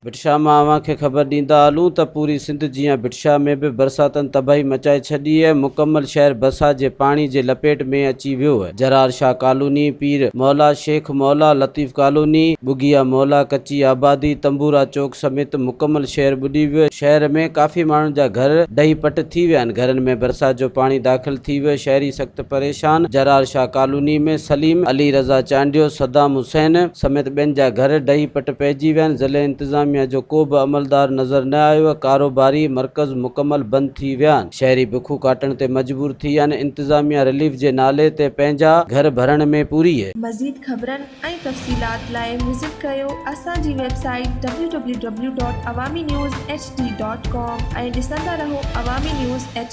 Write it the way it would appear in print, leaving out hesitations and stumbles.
ڀٽشاهه مان اوهان کي خبر ڏيندا هلون ته پوري سنڌ جيان ڀٽشاهه ۾ به برساتن تباهي مچائي ڇڏي ۽ مڪمل شهر برسات جي پاڻي جي لپيٽ ۾ اچي ويو. جرار شاهه ڪالوني، پير مولا، شيخ مولا، لطيف ڪالوني، ٻگهيا مولا، ڪچي آبادي، تنبورا چوڪ سميت مڪمل شهر ٻڏي ويو. شهر ۾ ڪافي ماڻهن جا گهر ڊهي پٽ ٿي ويا آهن. گهرن ۾ برسات جو پاڻي داخل ٿي ويو. شهري سخت پريشان. جرار شاهه ڪالوني ۾ سليم، علي رضا چانڊيو، صدام حسين سميت ٻين جا گهر ڊهي پٽ پئجي ويا آهن، ضلعي انتظاميا جو ڪو به عملدار نظر نه آيو، ڪاروباري مرڪز مڪمل بند ٿي ويا آهن، شهري بکون ڪاٽڻ تي مجبور ٿي ويا آهن، انتظاميا رليف جي نالي تي پنهنجا گهر ڀرڻ ۾ پوري. مزيد خبرن ۽ تفصيلات لاء وزٽ ڪريو اسان جي website W W W dot Awami news H D dot com ۽ ڏسندا رهو عوامي نيوز ايڇ.